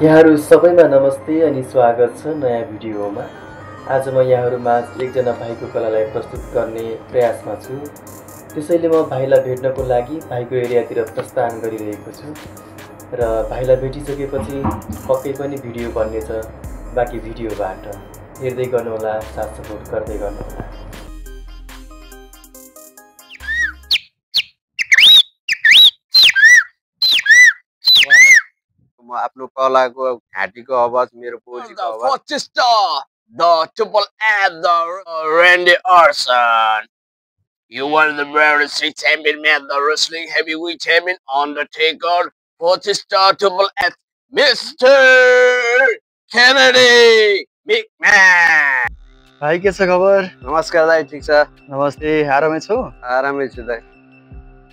यहाँहरू सबैमा नमस्ते अनि स्वागत छ नयाँ भिडियोमा। आज म यहाँहरूमा एकजना भाइको कलालाई प्रस्तुत गर्ने प्रयासमा छु। त्यसैले म भाइलाई भेट्नको लागि भाइको एरियातिर प्रस्थान गरिरहेको छु र भाइलाई भेटिसकेपछि पक्कै पनि भिडियो बन्नेछ। बाँकी भिडियोबाट हेर्दै गर्नुहोला, साथ सपोर्ट गर्दै गर्नुहोला। म आफ्नो कलाको घाँटीको आवाज मेरो बोलीको आवाज Forchester, the Triple A, the Randy Orton. You were the World State Champion, man, the Wrestling Heavyweight Champion, Undertaker, Forchester, Triple H, Mr. Kennedy McMahon. भाइ के छ खबर? नमस्कार दाइ, ठिक छ? नमस्ते, आरामै छौ? आरामै छु दाइ।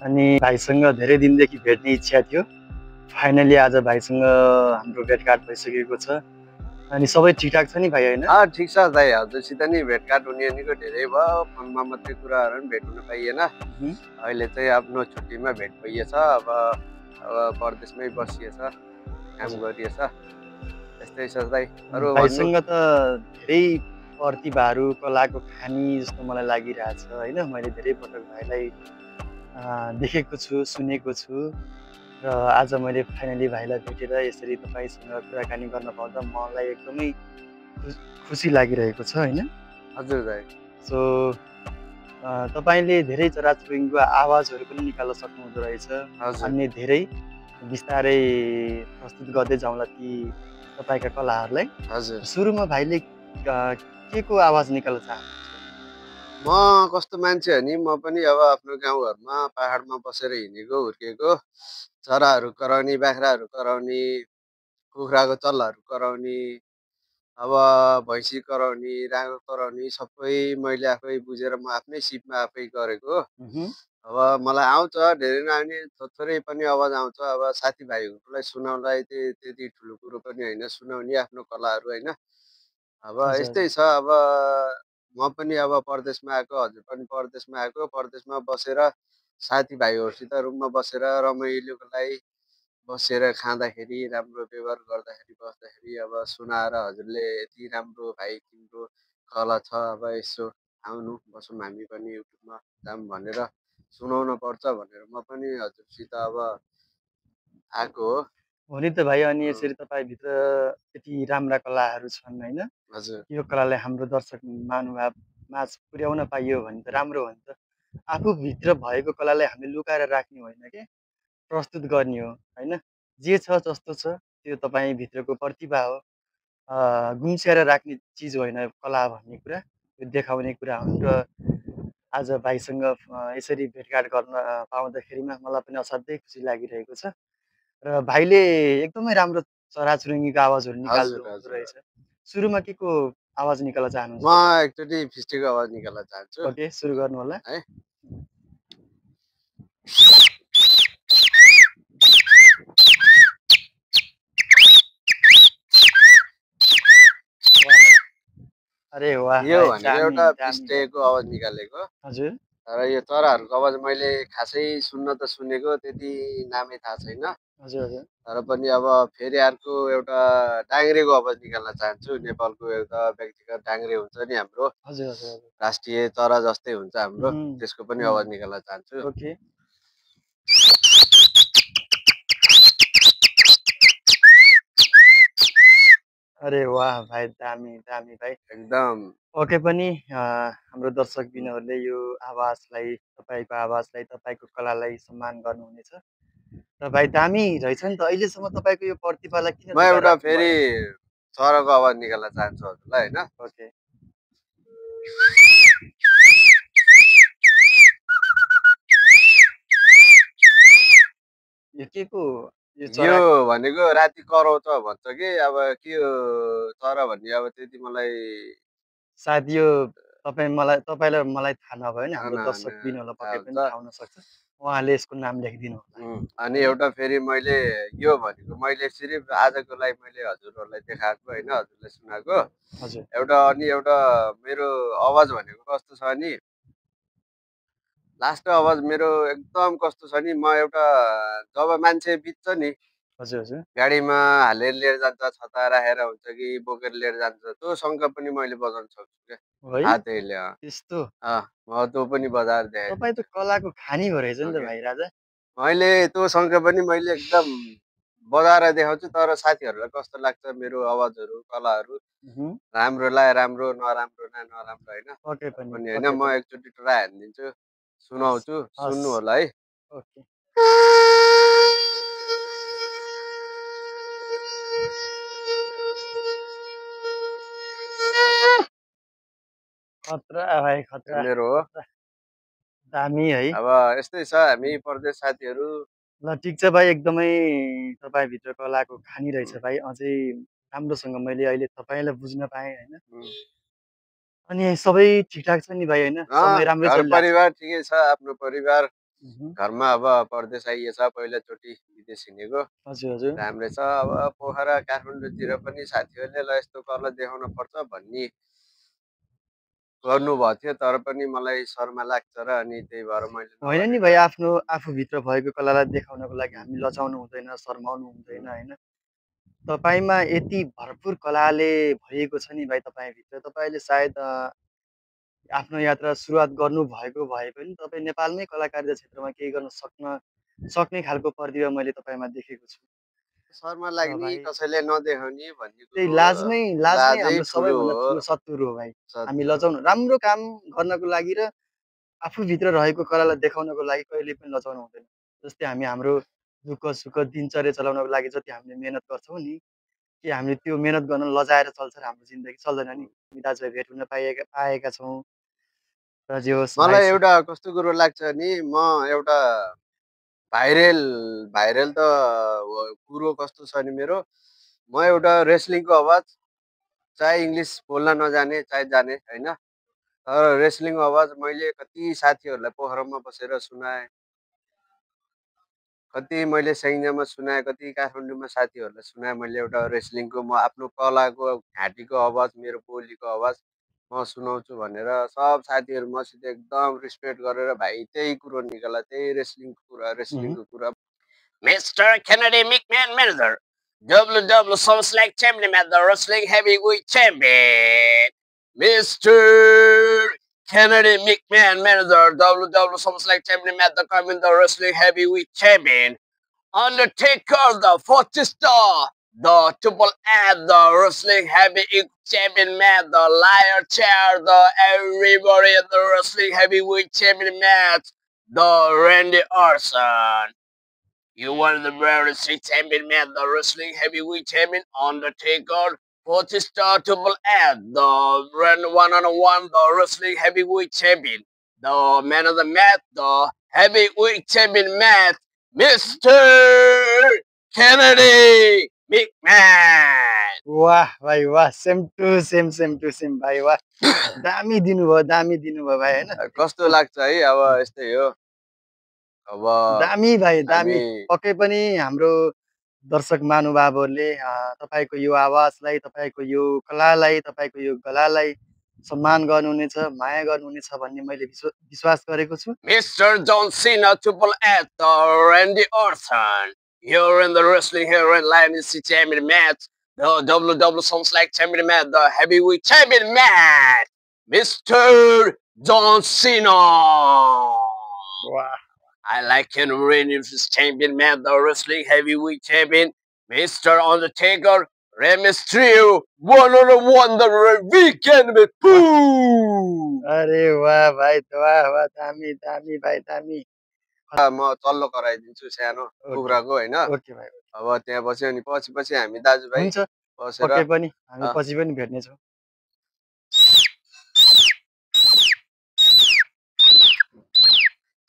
अनि भाइसँग धेरै दिनदेखि भेट्ने इच्छा थियो। फाइनली आज भाइसँग हाम्रो भेटघाट भइसकेको छ। अनि सबै ठिकठाक छ नि भाइ, हैन? ठिक छ दाइ, हजुरसित नि भेटघाट हुने निको धेरै भयो। फोनमा मात्रै कुराहरू पनि भेट हुन पाइएन। अहिले चाहिँ आफ्नो छुट्टीमा भेट भइएछ। अब परदेशमै बसिएछ, काम गरिएछ। यस्तै छ दाइ। अरु भाइसँग त धेरै प्रतिभाहरू, कलाको खानी जस्तो मलाई लागिरहेछ, हैन? मैले धेरै पटक भाइलाई देखेको छु, सुनेको छु र आज मैले फाइनली भाइलाई भेटेर यसरी तपाईसँग कुराकानी गर्न पाउँदा मलाई एकदमै खुसी लागिरहेको छ, हैन? हजुर दाइ। सो तपाईले धेरै चराचुरुङ्गीको आवाजहरू पनि निकाल्न सक्नुहुँदो रहेछ। अन्य धेरै बिस्तारै प्रस्तुत गर्दै जाउँला ती तपाईका कलाहरूलाई। हजुर। सुरुमा भाइले के को आवाज निकाल्न चाहनुहुन्छ? म कस्तो मान्छे हो नि, म पनि अब आफ्नो गाउँघरमा पहाडमा बसेर हिँडेको हुर्केको, चराहरू कराउने, बाख्राहरू कराउने, कुखुराको चल्लाहरू कराउने, अब भैँसी कराउने, राँगो कराउने सबै मैले आफै बुझेर म आफ्नै सिपमा आफै गरेको। अब मलाई आउँछ, धेरै नआउने, थोरै पनि आवाज आउँछ। अब साथीभाइहरूलाई सुनाउनलाई त्यति ठुलो कुरो पनि होइन, सुनाउने आफ्नो कलाहरू, होइन? अब यस्तै छ। अब म पनि अब परदेशमा आएको, हजुर पनि परदेशमा आएको, परदेशमा बसेर साथीभाइहरूसित रुममा बसेर रमाइलोको लागि बसेर खाँदाखेरि, राम्रो व्यवहार गर्दाखेरि, बस्दाखेरि अब सुनाएर हजुरले यति राम्रो भाइ तिम्रो कला छ, अब यसो आउनु बसौँ हामी पनि युट्युबमा जाऊँ भनेर सुनाउन पर्छ भनेर म पनि हजुरसित अब आएको हो। हो नि त भाइ। अनि यसरी तपाईँभित्र यति राम्रा कलाहरू छन्, होइन? हजुर। यो कलालाई हाम्रो दर्शक महानुभाव माझ पुर्याउन पाइयो भने त राम्रो हो नि त। आफूभित्र भएको कलालाई हामीले लुकाएर राख्ने होइन के, प्रस्तुत गर्ने हो, होइन? जे छ जस्तो छ त्यो तपाईँभित्रको प्रतिभा हो, गुम्स्याएर राख्ने चिज होइन कला भन्ने कुरा, त्यो देखाउने कुरा हो। र आज भाइसँग यसरी भेटघाट गर्न पाउँदाखेरिमा मलाई पनि असाध्यै खुसी लागिरहेको छ। र भाइले एकदमै राम्रो चराचुरुङ्गीको आवाजहरू निकाल्नु रहेछ। सुरुमा के को आवाज निकाल्न चाहनुहुन्छ? म एकचोटि फिस्टीको आवाज निकाल्न चाहन्छु। ओके, सुरु गर्नु होला है। अरे वाह, यो भनेको एउटा फिस्टेको आवाज निकालेको। हजुर। तर यो चराहरूको आवाज मैले खासै सुन्न त सुनेको, त्यति नामै थाहा छैन। हजुर हजुर। तर पनि अब फेरि अर्को एउटा डाङ्ग्रेको आवाज निकाल्न चाहन्छु। नेपालको एउटा व्यक्तिगत डाङ्ग्रे हुन्छ नि हाम्रो, हजुर हजुर। राष्ट्रिय चरा जस्तै हुन्छ हाम्रो, त्यसको पनि आवाज निकाल्न चाहन्छु। ओके। अरे वाह भाइ, दामी दामी भाइ, एकदम। ओके पनि हाम्रो दर्शकबिनहरूले यो आवाजलाई, तपाईँको आवाजलाई, तपाईँको कलालाई सम्मान गर्नुहुनेछ। र भाइ दामी रहेछ नि त। अहिलेसम्म तपाईँको यो प्रतिभालाई किन? म एउटा फेरि चराको आवाज निकाल्न चाहन्छु हजुरलाई, होइन? ओके। यो के को? यो भनेको राति कराउँछ भन्छ कि, अब के हो चरा भन्ने अब त्यति मलाई सायद यो तपाईँलाई मलाई थाहा नभयो नि, हाम्रो दर्शकबिनहरूलाई पक्कै पनि थाहा हुन सक्छ। उहाँले यसको नाम लेखिदिनु होला। अनि एउटा फेरि मैले यो भनेको मैले सिर्फ आजको लागि मैले हजुरहरूलाई देखाएको, होइन? हजुरलाई सुनाएको। हजुर। एउटा मेरो आवाज भनेको कस्तो छ नि, लास्ट आवाज मेरो एकदम कस्तो छ नि, म एउटा जब मान्छे बित्छ नि, हजुर हजुर गाडीमा हालेर लिएर जान्छ, छता राखेर हुन्छ कि बोकेर लिएर जान्छ, त्यो शङ्ख पनि मैले बजाउन सक्छु क्या है हातैले। त्यस्तो म त्यो पनि बजाएर तपाईँ त देखाइदिन्छु। कलाको खानी भो रहेछ नि त ओके, भाइ राजा। मैले त्यो शङ्ख पनि मैले एकदम बजाएर देखाउँछु, तर साथीहरूलाई कस्तो लाग्छ मेरो आवाजहरू कलाहरू, उहुँ, राम्रोलाई राम्रो, नराम्रोलाई नराम्रो होइन, पक्कै तर पनि पनि होइन, पक्कै म पनि। एकचोटि ट्राई हानिदिन्छु, हस् सुनाउँछु, हस् सुन्नु होला है। ओके। खतरा भाइ खतरा मेरो हो। खतरा दामी है। अब यस्तै छ हामी परदेश साथीहरू। ल ठिक छ भाइ, एकदमै तपाईँभित्र कलाको खानी रहेछ भाइ। अझै राम्रोसँग मैले अहिले तपाईँलाई बुझ्न पाएँ होइन। अनि सबै ठिकठाक छ नि भाइ होइन, समय राम्रै घर चलिरहेको छ। परिवार ठिकै छ, आफ्नो परिवार उहुँ, घरमा अब परदेश आइएछ, पहिलोचोटि विदेश हिँडेको हजुर हजुर राम्रै छ। अब पोखरा काठमाडौँतिर पनि साथीहरूले ल यस्तो कला देखाउन पर्छ भन्ने गर्नुभएको थियो, तर पनि मलाई शर्मा लाग्छ र अनि त्यही भएर मैले होइन नि नगरेर। भाइ, आफ्नो आफूभित्र भएको कलालाई देखाउनको लागि हामी लजाउनु हुँदैन, शर्माउनु हुँदैन होइन। तपाईँमा यति भरपुर कलाले भरिएको छ नि भाइ तपाईँभित्र। तपाईँले सायद आफ्नो यात्रा सुरुवात गर्नुभएको भए पनि तपाईँ नेपालमै कलाकारिता क्षेत्रमा केही गर्न सक्ने खालको प्रतिभा मैले तपाईँमा देखेको छु। शर्मा र लाग्ने, भाइ कसैले नदेखाउने भन्ने त्यही कुरो लाज हो। नै लाजै हाम्रो ठुलो सबैभन्दा हो, ठुलो शत्रु हो भाइ। हामी शत्रु हो। लजाउनु राम्रो काम गर्नको लागि र आफूभित्र रहेको कलालाई देखाउनको लागि कहिले पनि लजाउनु हुँदैन। जस्तै हामी हाम्रो दुःख सुख दिनचर्या चलाउनको लागि जति हामीले मेहनत गर्छौँ नि, कि हामीले त्यो मेहनत गर्न लजाएर चल्छ र हाम्रो जिन्दगी चल्दैन नि। हामी दाजुभाइ भेट हुन पाएका छौँ र जे होस् भाइ। मलाई एउटा कस्तो कुरो लाग्छ नि, म एउटा भाइरल भाइरल त कुरो कस्तो छ नि मेरो, म एउटा रेस्लिङको आवाज, चाहे इङ्ग्लिस बोल्न नजाने चाहे जाने होइन, तर रेस्लिङको आवाज मैले कति साथीहरूलाई पोखरामा बसेर सुनाएँ, कति मैले स्याङ्जामा सुनाएँ, कति काठमाडौँमा साथीहरूलाई सुनाएँ मैले एउटा रेस्लिङको, म आफ्नो कलाको घाँटीको आवाज, मेरो बोलीको आवाज म सुनाउँछु भनेर सब साथीहरू मसित एकदम रिस्पेक्ट गरेर भाइ त्यही कुरो निकाला, त्यही रेस्लिङको कुरा। Mr. Kennedy McMahon Manager, WW SummerSlam Champion at the Wrestling Heavyweight Champion. Mr. Kennedy McMahon Manager, WW SummerSlam Champion at the Wrestling Heavyweight Champion. Undertaker, the 40 star, the Triple A, the Wrestling Heavyweight Champion, match, the Liar Chair, the everybody at the Wrestling Heavyweight Champion match, the Randy Orton. You were the Wrestling Champion, match, the Wrestling Heavyweight Champion, Undertaker, 40 star Triple A, the one-on-one, the Wrestling Heavyweight Champion, the man of the match, the Heavyweight Champion match, Mr. Kennedy McMahon. वाह भाइ वाह, same to same भाइ वाह। दामी दिनुभयो भाइ होइन। कस्तो लाग्छ है, अब यस्तै हो। अब दामी भाइ दामी। हामी पक्कै पनि हाम्रो दर्शक महानुभावहरूले तपाईँको यो आवाजलाई, तपाईँको यो कलालाई, तपाईँको यो गलालाई सम्मान गर्नुहुनेछ, माया गर्नुहुनेछ भन्ने मैले विश्वास गरेको छु। Mr. John Cena, Triple H, the Randy Orton. Here in the Wrestling Hero Alliance Champion match, the WW SummerSlam Champion match, the Heavyweight Champion match, Mr. John Cena. वाह I like him reigning his champion match, the Wrestling Heavyweight Champion, Mr. Undertaker, Rey Mysterio, one-on-one, the weekend with Pooh. अरे वाह भाइ, वाह वाह, दामी दामी भाइ दामी। म चल्लो कराइदिन्छु सानो कुखुराको होइन। ओके भाइ, अब त्यहाँ बस्यो अनि पछि हामी दाजुभाइ हुन्छ बसेर पक्कै पनि हामी पछि पनि भेट्नेछौँ।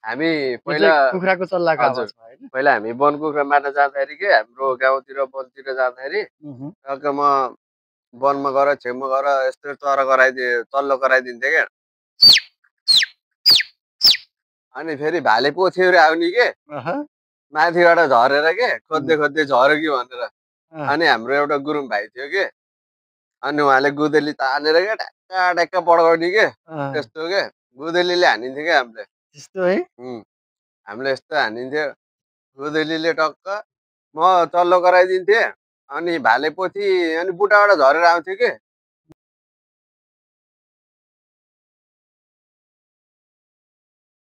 हामी यो पहिला चाहिँ कुखुराको चल्लाको हजुर, आवाज भयो होइन। पहिला हामी वन कुखुरा मार्न जाँदाखेरि के हाम्रो गाउँतिर वनतिर जाँदाखेरि टक्क म वनमा गएर छेउमा गएर यस्तो चल्लो कराइदिन्थेँ क्या। अनि फेरि भाले पोथ्यौरी आउने के माथिबाट झरेर के खोज्दै झऱ्यो कि भनेर। अनि हाम्रो एउटा गुरुङ भाइ थियो के, अनि उहाँले गुदेली तानेर क्या ढ्याक्का ढ्याक्का पड्काउने के, यस्तो के गुदेलीले हानिन्थ्यो क्या हामीले। त्यस्तो है। हामीले यस्तो हानिन्थ्यो गुदेलीले टक्क म चल्लो गराइदिन्थेँ अनि भाले पोथी अनि बुटाबाट झरेर आउँथ्यो के